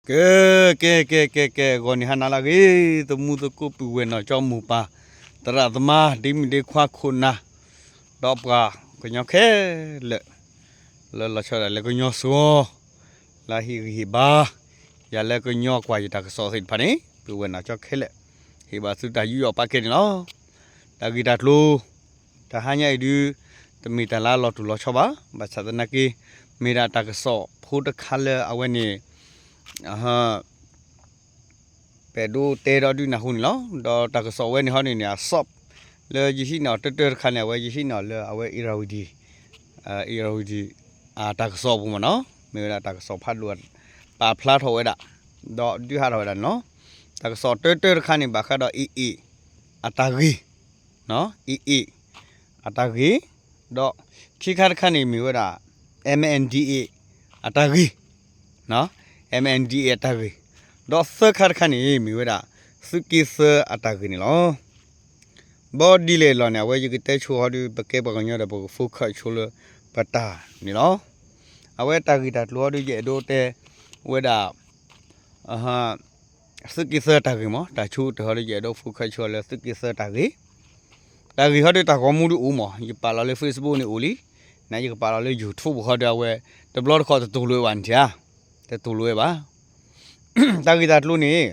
ကဲ ကဲ ကဲ ကဲ ကဲ ဂီၤနံၤဟါနၤလၢအဂ့ၤ သမူသကိးပုၢ်ဝဲၢ်နီၢ်ကၠီမိၢ်ပၢ် သရၣ်သမါ ဒ့မုၣ်ဒ့ခွါခိၣ်နၢ် ဒီးပှၤကညီခဲလၢာ် လၢလီၤဆီဒၣ်တၢ်လၢကညီစှီၤ လၢဟ့ၣ်ဂံၢ်ဟ့ၣ်ဘါ ယၤလၢကညီကွၢ်ယတၢ်ကစီၣ်သ့ၣ်တဖၣ်န့ၣ် ပုၢ်ဝဲၢ်နီၢ်ကၠီခဲလၢာ် ဟ့ၣ်ဘၣ်သုတၢ်ယူးယီၣ်ပာ်ကဲန့ၣ်လီၤ. တၢ်ဂ့ၢ်တၢ်ကျိၤ တဟါညါအံၤဒုး တမ့ၢ်တၢ်လၢအလီၤတူၢ်လီၤဆီဘၣ်. ဘၣ်ဆၣ်သနာ်က့ မ့ၢ်ဒၣ်တၢ်ကစီၣ်ဖိတခါလၢအဝဲန့ၣ် ပအဲၣ်ဒိးတဲဒီးဒုးနၢ်ဟူန့ၣ်လီၤ. ဒီးတၢ်ကစီၣ်ဝဲန့ၣ်ဟီန့ၣ်န့ၣ် အစီး လၢယဟံးန့ၢ်အီၤတၢတၢတခါန့ၣ် အဝဲယဟံးန့ၢ်အီၤလၢအဝဲ Irrawaddy Irrawaddy အတၢ်ကစီၣ်အပူၤမ့ၢ်နီၤ မ့ၢ်ဝဲဒၣ်တၢ်ကစီၣ်ဖးဒိၣ် ပာ်ဖျါထီၣ်ဝဲဒၣ် ဒီးဒုးဟးထီၣ်ဝဲဒၣ်န့ၣ်လီၤ. တၢ်ကစီၣ်တၢတၢတခါန့ၣ် ဘၣ်ဃးဒီး AA အတၢ်ဂ့ၢ် AA အတၢ်ဂ့ၢ်, ဒီးခံခါတခါန့ၣ်မ့ၢ်ဝဲဒၣ် MNDAA အတၢ်ဂ့ၢ်, MNDAA အတၢ်ဂ့ၢ်, ဒီးသၢခါတခါန့ၣ် မ့ၢ်ဝဲဒၣ် သုးက့သၢအတၢ်ဂ့ၢ်န့ၣ်လီၤ. ဘီဒ်လဲၣ်လီၤန့ၣ် အဝဲယကတဲဆိဟီဒုး ပကဲပှၤကညီဒီး ပက focus ဆိလၢ ပတၢ်န့ၣ်လီၤ. အဝဲတၢ်ဂ့ၢ်တၢ်ကျိၤဟီဒုး ယအဲၣ်ဒိးတဲဝဲဒၣ် သုးက့သၢတၢ်ဂ့ၢ်မ့ၢ် တၢ်ဆိကတၢၢ်ဟီဒုး ယအဲၣ်ဒိး focus ဆိလၢသုးက့သၢတၢ်ဂ့ၢ်, တၢ်ဂ့ၢ်ဟီဒုး တၢ်ဂီၤမူဒုးအိၣ်မ့ၢ် ယပာ်လီၤလၢ Facebook န့ၣ်အိၣ်လံ, နယကပာ်လီၤလၢ YouTube ဟီဒုး အဝဲ တဘျီတခီၣ်တတူၢ်လိာ်ဝဲဘၣ်န့ၣ်ဧါ, တတူၢ်လိာ်ဝဲဘၣ်. တၢ်ဂ့ၢ်တၢ်ကျိၤန့ၣ်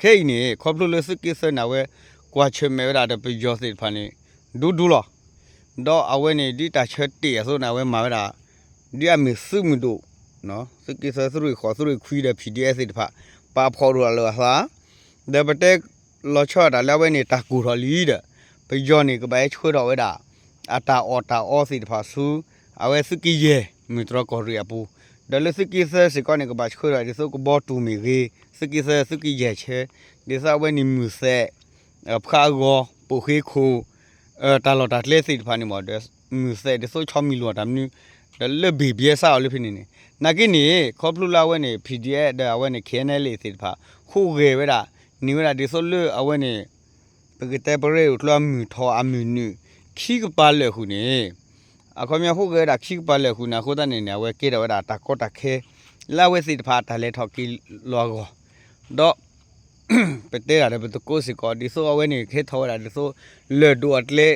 ခဲအံၤန့ၣ် ခီဖျိလၢသုးက့သၢန့ၣ် အဝဲကွၢ်ဆၢၣ်မဲာ်ဝဲဒၣ်ဒီးပယီၤသ့ၣ်တဖၣ်န့ၣ် ဒူဒူလီၤ. ဒီးအဝဲန့ၣ် ဒ်တၢ်ဆၢတ့ၢ်အသိးန့ၣ် အဝဲမၤဝဲဒၣ် ဒ်အမ့ၢ်သုးမုၢ်ဒိၣ် သုးက့သၢသုးရ့ၣ်ဃိးသုးရ့ၣ်ခွံဒီး PDF သ့ၣ်တဖၣ် ပာ်ဖှိၣ်ဒိၣ်လၢအသး ဒီးပတဲလီၤဆီဒၣ်တၢ်လၢအဝဲန့ၣ် တၢ်ကိၢ်ထီၣ်လံဒီး ပယီၤန့ၣ် ကဘၣ်ဟဲဆှၢထီၣ်ဝဲဒၣ် အတၢ်အီၣ်တၢ်အီသ့ၣ်တဖၣ်ဆူ အဝဲသုးက့ယဲၢ် မုၢ်တြီၢ်ကီၢ်ရ့ၣ်အပူၤ, ဒီးလၢသုးက့သၢစ့ၢ်ကီးန့ၣ် ကဘၣ်ဆှၢထီၣ်ဒ်သိးကဘီတူၢ်မ့ၢ်ဂ့ၤ, သုးက့သၢသုးက့ယဲၢ်ဆၢ, ဒ်သိးအဝဲန့ၣ်မုၢ်သဲး ဖးအဂီၤ ပိာ်ဃ့ခိၣ် တၢ်လီၢ်တၢ်ကျဲသ့ၣ်တဖၣ်န့ၣ်မ့ၢ် ဒီးမုၢ်သဲးဒ်သိးဆီမံၤလီၤတၢ်မနုၤ, ဒီးလၢဘ့ၣ်ဘျဲစးအီၤလၢဖဲန့ၣ်န့ၣ်, နာ်က့န့ၣ် ခီဖျိလၢအဝဲန့ၣ် PDF ဒီးအဝဲန့ၣ် KNLA သ့ၣ်တဖၣ် ဟူးဂဲၤဝဲဒၣ် န့ၢ်ဝဲဒၣ်ဒ်သိးလၢအဝဲန့ၣ် ပကတဲပရ့အိၣ်ကျိအမုၢ်ထီၣ်အမုၢ်နုာ် ခံကပၤလၢာ်ဃုာ်န့ၣ်, အခီပညီဟူးဂဲၤဝဲဒၣ်ခံကပၤလၢာ်ဃုာ်န့ၣ် အဃိသတးန့ၣ်န့ၣ် အဝဲကဲထီၣ်ဝဲဒၣ်တၢ်ကီတၢ်ခဲ လၢအဝဲသ့ၣ်တဖၣ်အတၢ်လဲၤထီၣ်က့ၤလီၤအဂီၢ်, ဒီး ပတဲဒၣ်ဒီးပသကိးစ့ၢ်ကီး ဒ်သိးအဝဲန့ၣ် ကဟဲထီၣ်ဝဲဒၣ်ဒ်သိး လၢၢ်ဒိၣ်အကျဲ,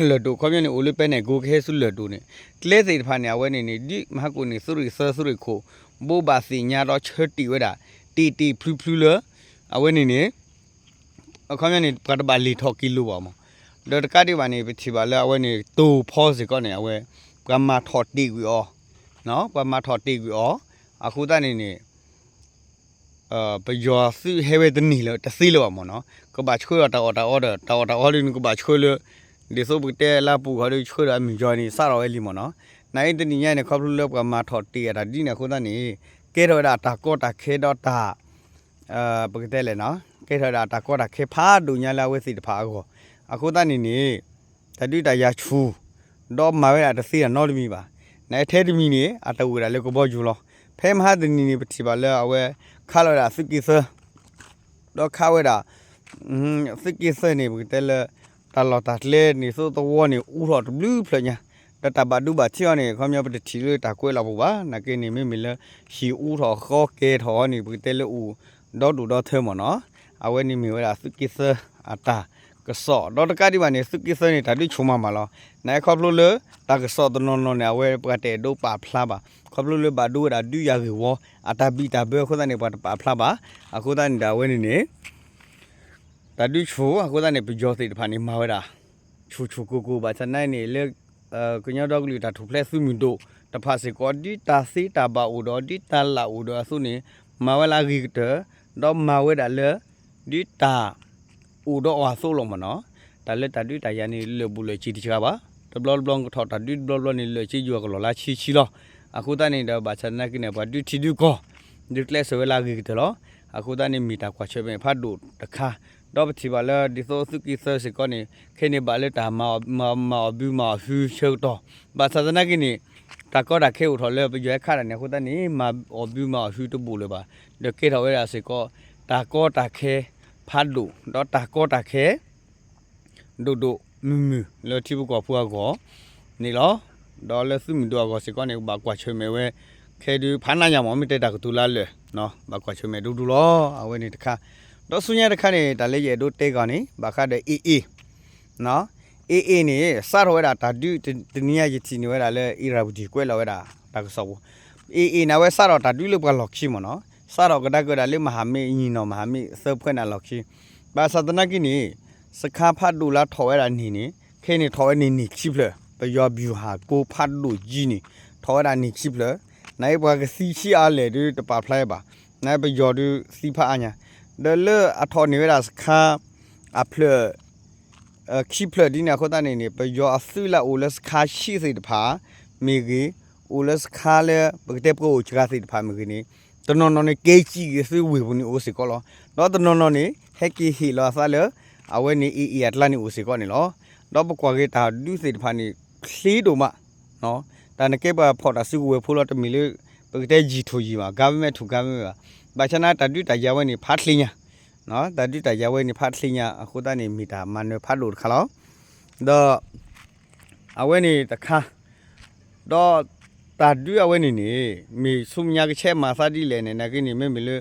လၢၢ်ဒိၣ်ခီပညီန့ၣ် အိၣ်လၢပဲနဲၣ်ကိကဟဲဆူလၢၢ်ဒိၣ်န့ၣ်, ကျဲသ့ၣ်တဖၣ်န့ၣ် အဝဲန့ၣ်န့ၣ် ဒ်မဟါကိၣ်န့ၣ် သုးရ့ၣ်သၢသုးရ့ၣ်ခိၣ် ဘိးဘၣ်သ့ၣ်ညါဒီးဆၢတ့ၢ်ဝဲဒၣ် တ့ၢ်တ့ၢ်ဖျုဖျုလၢ အဝဲန့ၣ်န့ၣ် အခီပညီန့ၣ် ပှၤတဘၣ်လဲၤထီၣ်က့ၤလိၤဘၣ်မး, ဒီးတကးဒံးဘၣ်န့ၣ် ပထံၣ်ဘၣ်လၢအဝဲန့ၣ် တိၢ်ဖီစ့ၢ်ကီးန့ၣ် အဝဲ ပှၤမၤထီၣ်တ့ၢ်ကွံာ်အီၤ, ပှၤမၤထီၣ်တ့ၢ်ကွံာ်အီၤ, အဃိသတးန့ၣ်န့ၣ် ပယီၤသုးဟဲဝဲတန့ၢ်လၢၤ တသ့လၢၤဘၣ်မ့ၢ်နီၤ, ကဘၣ်ဆှၢဒီးတၢ်အီၣ်တၢ်အီဒီး တၢ်အီၣ်တၢ်အီဒ်န့ၣ် ကဘၣ်ဆှၢလၢ ဒ်သိးပကတဲလၢပူၤဃီဒီး ဆှၢဒီးအမုၢ်ယီၤန့ၣ် စးထီၣ်ဝဲလံမ့ၢ်နီၤ, နာ်အံၤတနံၤညါန့ၣ် ခီဖျိလၢပှၤမၤထီၣ်တ့ၢ်အတၢ်ဒ်န့ၣ်အဃိသတးန့ၣ် ကဲထီၣ်ဝဲဒၣ်တၢ်ကီတၢ်ခဲဒီးတၢ် ပကတဲလဲၣ်နီၤ, ကဲထီၣ်ဝဲဒၣ်တၢ်ကီတၢ်ခဲဖးဒိၣ်ညါလၢအဝဲသ့ၣ်တဖၣ်အဂီၢ်, အဃိသတးန့ၣ်န့ၣ် တၢ်ဒုးတၢ်ယၤဆူၣ် ဒီးမၤဝဲဒၣ်တသ့တၢ်နီတမံၤဘၣ်, နထဲတမံၤန့ၣ် အတဝ့ၢ်ဒၣ်လၢကဘီယူၤလီၤ, ဖဲမဟါတနံၤန့ၣ် ပထံၣ်ဘၣ်လၢအဝဲ ခးလီၤဝဲဒၣ်သုးက့သၢ ဒီးခးဝဲဒၣ် သုးက့သၢန့ၣ် ပကတဲလၢ တၢ်လီၢ်တၢ်ကျဲန့ၣ် သိသဝီန့ၣ် အူထီၣ်တဘျုးဖျၢၣ်ညါ, ဒီးတၢ်ဘၣ်ဒိဘၣ်ထံးအီၤန့ၣ် ခီပညီပတထံၣ်လၢတၢ်ကွဲးလီၤပူၤဘၣ်, နာ်က့န့ၣ် မ့မ့ၢ်လၢ ဟံၣ်အူထီၣ်ဃီကဲထီၣ်အီၤန့ၣ် ပကတဲလၢအိၣ်ဒီဒူၣ်ဒီထၢမ့ၢ်နီၤ, အဝဲန့ၣ်မ့ၢ်ဝဲဒၣ်သုးက့သၢအတၢ်ကစီၣ်, ဒီးတကးဒံးဘၣ်န့ၣ် သုးက့သၢန့ၣ် တၢ်ဒုးဆူၣ်မးမးလီၤ, နာ်က့ခီဖျိလၢ တၢ်ကစီၣ်တနီၤနီၤန့ၣ် အဝဲပှၤတအဲၣ်ဒိးပာ်ဖျါဘၣ်, ခီဖျိလၢဘၣ်ဒိဝဲဒၣ်ဒုးယၤဂ့ၢ်ဝီ အတၢ်ဘံၣ်တၢ်ဘၢအဃိသတးန့ၣ် ပှၤတပာ်ဖျါဘၣ်, အဃိသတးန့ၣ်ဒီးအဝဲန့ၣ်န့ၣ် တၢ်ဒုးဆူၣ်အဃိသတးန့ၣ် ပယီၤသ့ၣ်တဖၣ်န့ၣ် မၤဝဲဒၣ် ဆူၣ်ဆူၣ်ကိၢ်ကိၢ် ဘၣ်ဆၣ်သနာ်က့န့ၣ် လၢ ကညီဒီကလုာ်တၢ်ထူၣ်ဖျဲးသုးမုၢ်ဒိၣ်တဖၣ်စ့ၢ်ကီး ဒ်တၢ်သ့တၢ်ဘၣ်အိၣ်ဒီး ဒ်တၢ်လၢအိၣ်ဒီးအသိးန့ၣ် မၤဝဲလၢအဂ့ၤကတၢၢ်, ဒီးမၤဝဲဒၣ်လၢ ဒ်တၢ်အိၣ်ဒီးအီၤအသိးလီၤမ့ၢ်နီၤ, တၢ်လၢတၢ်ဒုးတၢ်ယၤန့ၣ် လၢာ်ဘူၣ်လၢာ်စ့ၤတစှၤဘၣ်, တဘျီတဘျီကထီၣ်တၢ်ဒုးတဘျီဘျီန့ၣ် လၢာ်စ့ယိၤအကလီၢ်လၢဆံဆံလီၤ, အဃိသတးန့ၣ်ဒီး ဘၣ်ဆၣ်သနာ်က့န့ၣ် ပှၤဒုးထံဒုးကီၢ် ဒုးကျဲးစၢးဝဲလၢအဂ့ၤကတၢၢ်လီၤ, အဃိသတးန့ၣ် မ့ၢ်တၢ်ကွၢ်ဆၢၣ်မဲာ်ဖးဒိၣ်တခါ, ဒီးပထံၣ်ဘၣ်လၢ ဒ်သိးသုးက့သၢစ့ၢ်ကီးန့ၣ် ခဲန့ၣ်ဘၣ်လၢတၢ်မၤအီၣ်ဘုမၤအီၣ်ဟုဆၢကတီၢ်, ဘၣ်ဆၣ်သနာ်က့န့ၣ် တၢ်ကီတၢ်ခဲအိၣ်ထီၣ်လၢပယီၤဟဲခးတၢ်န့ၣ် အဃိသတးန့ၣ် မၤအီၣ်ဘုမၤအီၣ်ဟုတဘူးလၢၤဘၣ်, ဒီးကဲထီၣ်ဝဲဒၣ်စ့ၢ်ကီး တၢ်ကီတၢ်ခဲဖးဒိၣ် ဒီးတၢ်ကီတၢ်ခဲ ဒိၣ်ဒိၣ်မုၢ်မုၢ်လၢထံဖိကီၢ်ဖိအဂီၢ်န့ၣ်လီၤ, ဒီးလၢသုးမုၢ်ဒိၣ်အဂီၢ်စ့ၢ်ကီးန့ၣ် ကဘၣ်ကွၢ်ဆၢၣ်မဲာ်ဝဲ ခဲဒုးဖးနးညါမး မ့ၢ်တဲတၢ်ကတိၤလၢအလၢာ်, ဘၣ်ကွၢ်ဆၢၣ်မဲာ်ဒိၣ်ဒိၣ်လီၤ. အဝဲန့ၣ်တခါ, ဒီးဆူညါတခါန့ၣ် တၢ်လၢယအဲၣ်ဒိးတဲကီးန့ၣ် ဘၣ်ဃးဒီး AA, AA န့ၣ် စးထီၣ်ဝဲဒၣ်တၢ်ဒုး တနံၤညါယထံၣ်န့ၢ်ဝဲဒၣ်လၢ Irrawaddy ကွဲးလီၤဝဲဒၣ်တၢ်ကစီၣ်ပူၤ, AA န့ၣ် အဝဲစးထီၣ်တၢ်ဒုးလၢပှၤလီၢ်ခံမ့ၢ်နီၤ, စးထီၣ်ကဒါက့ၤဝဲဒၣ်လၢမဟာမိတ် ညီနောင်မဟာမိတ် သၢဖုန့ၣ်အလီၢ်ခံ, ဘၣ်ဆၣ်သနာ်က့န့ၣ် စခါဖးဒိၣ်လၢထီၣ်ဝဲဒၣ်န့ၣ်န့ၣ် ခဲအံၤန့ၣ်ထီၣ်ဝဲန့ၣ်န့ၣ်ခံဖျၢၣ်, ပယီၤ ဗျူဟာကုန်း ဖးဒိၣ်ကံန့ၣ် ထီၣ်ဝဲဒၣ်န့ၣ်ခံဖျၢၣ်, နအံၤပှၤကသံဆံးအါလဲၣ်ဒုးတပာ်ဖျါဘၣ်, နအံၤပယီၤဒုးသံဖးအါညါ, ဒီးလၢအထီၣ်န့ၢ်ဝဲဒၣ်စခါ အဖျၢၣ် ခံဖျၢၣ်ဒ်န့ၣ်အဃိသတးန့ၣ်န့ၣ် ပယီၤအသုးလၢအအိၣ်လၢစခါဆံးသ့ၣ်တဖၣ်မ့ၢ်ဂ့ၤ, အိၣ်လၢစခါလၢပကတဲပှၤအိၣ်စှၤသ့ၣ်တဖၣ်မ့ၢ်ဂ့ၤန့ၣ် တနီၤနီၤန့ၣ် ကဲစံးက့ၤသုးဝ့ၢ်ပူၤန့ၣ်အိၣ်စ့ၢ်ကီးလီၤ. ဒီးတနီၤနီၤန့ၣ် ဟဲက့ၤဟ့ၣ်လီၤအသးလၢ အဝဲန့ၣ် AA အကျါန့ၣ်အိၣ်စ့ၢ်ကီးန့ၣ်လီၤ. ဒီးပကွၢ်က့ၤတၢ်ဒုးသ့ၣ်တဖၣ်န့ၣ် ချ့ဒိၣ်မး တၢ်နကဲပှၤဖီၣ်တၢ်စုကဝဲၤဖိလီၤ တမ့ၢ်လၢ ပကတဲ ယံၤထိၣ်ယံၤ ဘၣ်, government to government ဘၣ်, ဘၣ်ဆၣ်န့ၣ် တၢ်ဒုးတၢ်ယၤဝဲန့ၣ် ဖးချ့ညါ, တၢ်ဒုးတၢ်ယၤဝဲန့ၣ် ဖးချ့ညါအဃိသတးန့ၣ် မ့ၢ်တၢ်မၤနၢၤဖးဒိၣ်တခါလီၤ. ဒီး အဝဲန့ၣ်တခါ, ဒီးတၢ်ဒုးအဝဲန့ၣ်န့ၣ် မ့ၢ်ဆူမဲာ်ညါကဆဲးမၤသးဒ်လဲၣ်န့ၣ် နာ်က့န့ၣ် မ့မ့ၢ်လၢ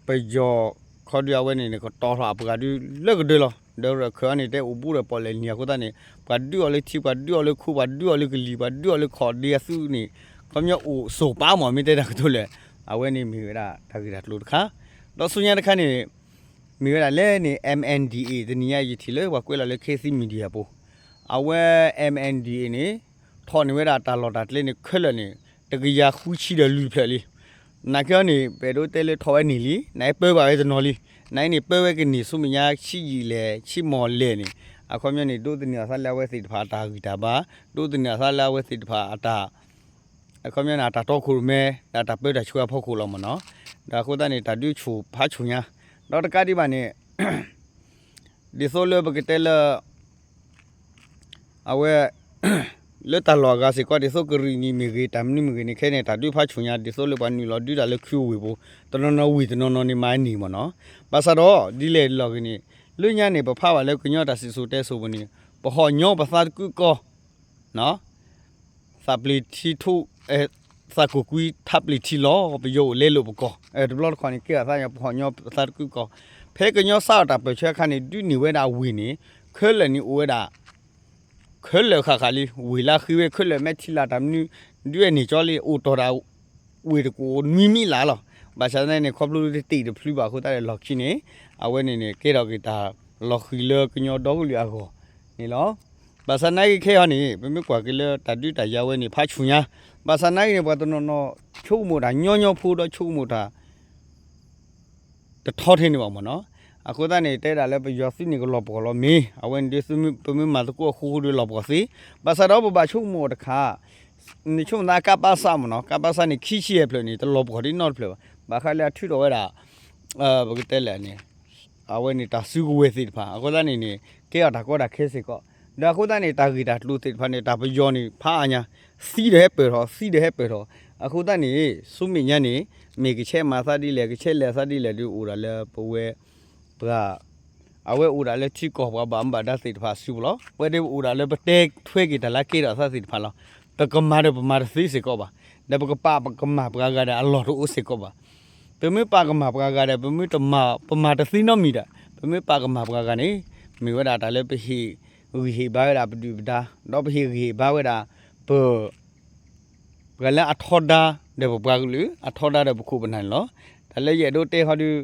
ပယီၤခီဒုးအဝဲန့ၣ်န့ၣ် ကတီၤထီၣ်အပှၤဒုးလၢကဒၢလီၤ. ဒီးရခၢၣ်အံၤန့ၣ် တဲအိၣ်ဘူးဒီးပီၣ်လဲၣ်နံၤအဃိသတးန့ၣ် ပှၤဒုးအီၤလၢထံ ပှၤဒုးအီၤလၢခိ ပှၤဒုးအီၤလၢကလံၤ ပှၤဒုးအီၤလၢခီၣ်ဒ့အသုးန့ၣ် ခီပညီအိၣ်ဆိးပာ်မး မ့ၢ်တဲတၢ်ကတိၤလဲၣ်. အဝဲန့ၣ်မ့ၢ်ဝဲဒၣ်တၢ်ဂ့ၢ်တၢ်ကျိၤတခါ, ဒီးဆူညါတခါန့ၣ် မ့ၢ်ဝဲဒၣ်လဲၣ်န့ၣ် MNDAA တနံၤညါယထံၣ်လၢပှၤကွဲးလီၤလၢ ခေတ်သစ် Media ပူၤ, အဝဲ MNDAA န့ၣ် ထီၣ်န့ၢ်ဝဲဒၣ်တၢ်လီၢ်တၢ်ကျဲန့ၣ် ခဲလၢာ်န့ၣ် တကယၤဃုဆံဒီးလွံၢ်ဖျၢၣ်လံ. နာ်က့အီၤန့ၣ် ပအဲၣ်ဒိးတဲလၢထီၣ်ဝဲန့ၢ်လံ, နအံၤပၢဘၣ်ဝဲတနီၤလံ, နအံၤန့ၣ် ပၢဝဲကန့ၢ်ဆူမဲာ်ညါဆံးယံာ်လဲၣ် ဆံးမီၢ်လဲၣ်န့ၣ် အခီပညီန့ၣ် ဒိးသန့ၤအသးလၢအဝဲသ့ၣ်တဖၣ်အတၢ်ဂံၢ်တၢ်ဘါ, ဒိးသန့ၤအသးလၢအဝဲသ့ၣ်တဖၣ်အတၢ် အခီပညီန့ၣ် အတၢ်တီခိၣ်ရိၣ်မဲ ဒီးတၢ်ပၢတၢ်ဆှၢအဖီခိၣ်လီၤမ့ၢ်နီၤ. ဒီးအဃိသတးန့ၣ် တၢ်ဒုးဆူၣ်ဖးဆူၣ်ညါ, ဒီးတကးဒံးဘၣ်န့ၣ် ဒ်သိးလၢပကတဲလၢ အဝဲ လၢတၢ်လီၢ်အဂၤစ့ၢ်ကီး ဒ်သိးကရံၣ်နံၤမ့ၢ်ဂ့ၤ တၢ်မနုၤမ့ၢ်ဂ့ၤန့ၣ် ခဲအံၤန့ၣ် တၢ်ဒုးဖးဆူၣ်ညါ ဒ်သိးလၢပှၤနုာ်လီၤဒုးတၢ်လၢခုဝ့ၢ်ပူၤ တနီၤနီၤဝံၤတနီၤနီၤန့ၣ် မၤန့ၢ်မ့ၢ်နီၤ. ဘၣ်ဆၣ်ဒီး ဒ်လဲၣ်လီၤဂ့ၤန့ၣ် လၢညါန့ၣ် ပဖးဘၣ်လၢကညီတၢ်စံၣ်စိၤတဲစိၤပူၤန့ၣ် ပဟီၣ်ညီပသးတကုးကီၢ် သးပျံၤထံထူ, သးကိၢ်ကွံထးပျံၤထံလီၤ ပယီၤအိၣ်လဲလိာ်ပကီၢ်. တဘျီတခီၣ်န့ၣ် ကဲထီၣ်သးပဟီၣ်ညီပသးတကုးကီၢ်, ဖဲကညီစးထီၣ်တၢ်ပၢၢ်ဆၢအခါန့ၣ် ဒုးန့ၢ်ဝဲဒၣ်ဝ့ၢ်န့ၣ် ခဲလၢာ်န့ၣ်အိၣ်ဝဲဒၣ် ခဲလၢာ်ဃၣ်ဃၣ်လံ, ဝ့ၢ်လၢအဃ့ဝဲခဲလၢာ် မဲာ်ထံလၢ်တၢ်မနုၤ ဒုးဝဲန့ၢ်ကၠီလံ အိၣ်တီၢ်ဒၣ် ဝ့ၢ်တကူၣ်နွံမံလၢ်လီၤ. ဘၣ်ဆၣ်သနာ်က့န့ၣ် ခီဖျိတတ့ၢ်တဖျုဘၣ်အဃိသတးဒီးလီၢ်ခံန့ၣ် အဝဲန့ၣ်န့ၣ် ကဲထီၣ်က့ၤတၢ်လီၤဃံၤလၢကညီဒီကလုာ်အဂီၢ်န့ၣ်လီၤ. ဘၣ်ဆၣ်သနာ်က့ခဲအံၤန့ၣ် ပမ့ၢ်ကွၢ်က့ၤလၢတၢ်ဒုးတၢ်ယၤဝဲန့ၣ် ဖးဆူၣ်ညါ, ဘၣ်ဆၣ်သနာ်က့န့ၣ် ပှၤတနီၤနီၤဆိကမိၣ်တၢ်ညီညီဖိဒီးဆိကမိၣ်တၢ် တထီထဲန့ၣ်ဘၣ်မ့ၢ်နီၤ. အဃိသတးန့ၣ် တဲဒၣ်လၢပယီၤသုးန့ၣ်ကလီၤပှီၢ်လီၤမ့ၢ် အဝဲန့ၣ်ဒ်သုးမုၢ် ပမ့ၢ်မၤသကိးအဃူဃူဒီးလီၤပှီၢ်သ့, ဘၣ်ဆၣ်ဒီးပဘၣ်ဆိကမိၣ်တခါ နဆိကမိၣ်သးကးပးစးမ့ၢ်နီၤ ကးပးစးန့ၣ် ခံဆံယဲၢ်ဖျၢၣ်န့ၣ် တလီၤပှီၢ်ဒ်နီတဖျၢၣ်ဘၣ်. ဘၣ်ဃးလၢအထုးထီၣ်ဝဲဒၣ် ပကတဲလဲၣ်န့ၣ် အဝဲန့ၣ်တၢ်စုကဝဲၤသ့ၣ်တဖၣ် အဃိသတးန့ၣ်န့ၣ် ကဲအီၤတၢ်ကီတၢ်ခဲစ့ၢ်ကီး, ဒီးအဃိသတးန့ၣ် တၢ်ဂ့ၢ်တၢ်ကျိၤသ့ၣ်တဖၣ်န့ၣ် တၢ်ပယီၤန့ၣ် ဖးအါညါ သံဒီးဟဲပၢၢ်ထီၣ် သံဒီးဟဲပၢၢ်ထီၣ်, အဃိသတးန့ၣ် ဆူမဲာ်ညါန့ၣ် မ့ၢ်ကဆဲးမၤသးဒ်လဲၣ် ကဆဲးလဲၤသးဒ်လဲၣ်ဒီးအိၣ်ဒၣ်လၢပဝဲ ပှၤ အဝဲအိၣ်ဒၣ်လၢထံကီၢ်ပှၤဘၣ်မူဘၣ်ဒါသ့ၣ်တဖၣ်အစုပူၤလီၤ. ဝဲဒၣ်ပအိၣ်ဒၣ်လၢပတဲထွဲက့ၤတၢ်လၢကဲထီၣ်သးသ့ၣ်တဖၣ်လီၤ. ပကမၤဒီးပမၤတသ့စ့ၢ်ကီးဘၣ်, ဒီးပကပာ်ပကမၣ်ပှၤဂၤဒီးအလီၢ်တအိၣ်စ့ၢ်ကီးဘၣ်. ပမ့ၢ်ပာ်ကမၣ်ပှၤဂၤဒီး ပမ့ၢ်တမၤ ပမၤတသ့နီတမံၤဒီး ပမ့ၢ်ပာ်ကမၣ်ပှၤဂၤန့ၣ် မ့ၢ်ဝဲဒၣ်တၢ်လၢပဟ့ၣ်ဂံၢ်ဟ့ၣ်ဘါဝဲဒၣ်ပဒုၣ်ပဒါ ဒီးပဟ့ၣ်ဂံၢ်ဟ့ၣ်ဘါဝဲဒၣ် ပ ပှၤလၢအထီဒါဒီးပပှၤကလုာ် အထီဒါဒီးပခိၣ်ပနၢ်န့ၣ်လီၤ. တၢ်လၢယအဲၣ်ဒိးတဲဟီဒုး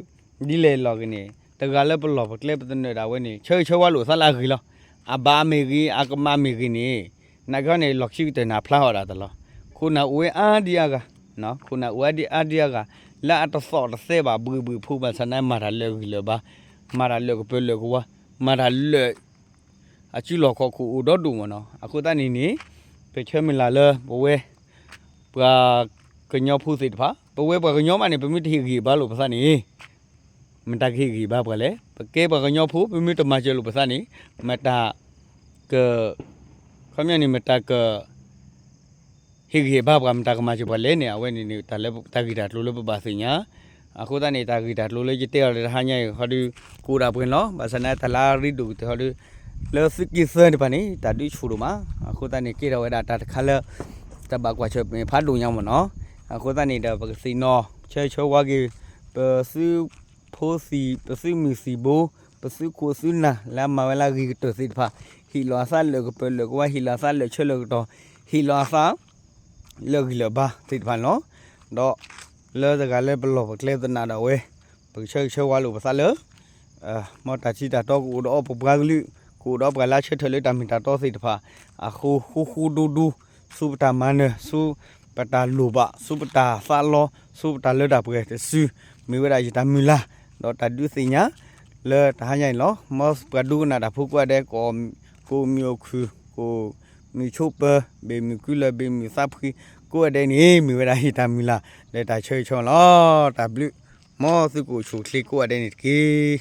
ဒ်လဲၣ်လီၤဂ့ၤန့ၣ် တဂၤလၢပလီၢ်ပကျဲပသနၢၣ်ဒၣ်ဝဲန့ၣ် ဆၢဂ့ၤဆၢဝါလိာ်သးလၢအဂ့ၤလီၤ. အဘၣ်မ့ၢ်ဂ့ၤ အကမၣ်မ့ၢ်ဂ့ၤန့ၣ် နာ်က့န့ၣ် လီၢ်ခံကတၢၢ်န့ၣ် အဖျါဃီဒၣ်တလီၤ. ခိၣ်နၢ်အိၣ်ဝဲအါဒံအါဂၤ, ခိၣ်နၢ်အိၣ်ဝဲအါဒံအါဂၤ လၢအတသီၣ်တသဲဘၣ် ဘှံးဘှံးဖိဘၣ်ဆၣ်န့ၣ် မၤတၢ်လၢအဂံၢ်လၢာ်ဘါ, မၤတၢ်လၢကပၢၤလၢကဝါ, မၤတၢ်လၢ အစုလီၢ်ခီၣ်ခိၣ်အိၣ်ဒီဒူၣ်မ့ၢ်နီၤ. အဃိသတးန့ၣ်န့ၣ် ပဆၢမုၢ်လၢ်လၢပဝဲ ပှၤကညီဖိသ့ၣ်တဖၣ် ပဝဲပှၤကညီမးန့ၣ် ပမ့ၢ်တဟ့ၣ်ဂံၢ်ဘါလိာ်ပသးန့ၣ် မတၤကဟ့ၣ်ဂံၢ်ဘါပှၤလဲၣ်. ပကဲပှၤကညီဖိ ပမ့ၢ်တမၤစၢၤလိာ်ပသးန့ၣ် မတၤက ခီပညီန့ၣ် မတၤက ဟ့ၣ်ဂံၢ်ဟ့ၣ်ဘါပှၤ မတၤကမၤစၢၤပှၤလဲၣ်န့ၣ် အဝဲန့ၣ်န့ၣ် တၢ်လၢတၢ်ဂ့ၢ်တၢ်ကျိၤလၢပဘၣ်သ့ၣ်ညါ. အဃိသတးန့ၣ် တၢ်ဂ့ၢ်တၢ်ကျိၤလၢယတဲအီၤလၢတဟါညါအံၤဃီဒုး ကအိၣ်ဒၣ်ပှဲၤန့ၣ်လီၤ. ဘၣ်ဆၣ်န့ၣ် တၢ်လၢအရ့ဒိၣ်ကတၢၢ်ဃီဒုး လၢသုးက့သၢတဖၣ်န့ၣ် တၢ်ဒုးဆူၣ်ဒိၣ်မး. အဃိသတးန့ၣ် ကဲထီၣ်ဝဲဒၣ်တၢ်တခါလၢ တၢ်ဘၣ်ကွၢ်ဆၢၣ်မဲာ်ဖးဒိၣ်ညါမ့ၢ်နီၤ. အဃိသတးန့ၣ်ဒီး ပကသ့ၣ်နီၣ် ဆၢဂ့ၤဆၢဝါက့ၤ ပသုးဖိသံၣ် ပသုးမုၢ်သံၣ်ဘိ ပသုးခိၣ်သုးနၢ် လၢအမၤဝဲလၢအဂ့ၤကတၢၢ်သ့ၣ်တဖၣ် ဟ့ၣ်လီၤအသးလၢာ်ကပၢၤလၢာ်ကဝါ ဟ့ၣ်လီၤအသးလၢာ်ဆၢလၢာ်ကတီၢ် ဟ့ၣ်လီၤအသး လၢအဂံၢ်လၢာ်ဘါသ့ၣ်တဖၣ်န့ၣ်လီၤ. ဒီးလၢတဂၤလၢပလီၢ်ပကျဲသနာ်ဒီးဝဲ ပကဆၢဂ့ၤဆၢဝါလိာ်ပသးလၢ မ်တၢ်ထံတၢ်တီကအိၣ်ဒီးအီၤပပှၤကလုာ် ကအိၣ်ဒီးပှၤလၢအဆၢထၢၣ်လၢတၢ်မ့ၢ်တၢ်တီသ့ၣ်တဖၣ် အဃိ ဃူဃူဒူဒူ ဆူပတၢ်မၤနၢၤ ဆူပတၢ်လိၣ်ဘၣ် ဆူပတၢ်သးလီ ဆူပတၢ်လၢတၢ်ပှဲၤတစု မ့ၢ်ဝဲဒၣ်ယတၢ်မုၢ်လၢ် ဒီးတၢ်ဒုးသ့ၣ်ညါ လၢတဟါညါအံၤလီၤ. မ်ပှၤဒိကနၣ်တၢ်ဖိကိးဂၤဒဲး ကအိၣ်မုာ်အိၣ်ခုၣ် ကအိၣ်မုာ်ဆိးပၢၤ ဘ့ၣ်မုာ်ကုလၢာ် ဘ့ၣ်မုာ်သးဖှံ ကိးဂၤဒဲးန့ၣ် မ့ၢ်ဝဲဒၣ်ယတၢ်မုၢ်လၢ် ဒီးတၢ်ဆၢဂ့ၤဆၢဝါလီၤ. တၢ်ဘျုး မ်သုကအိၣ်ဆူၣ်အိၣ်ချ့ကိးဂၤဒဲးန့ၣ်တက့ၢ်.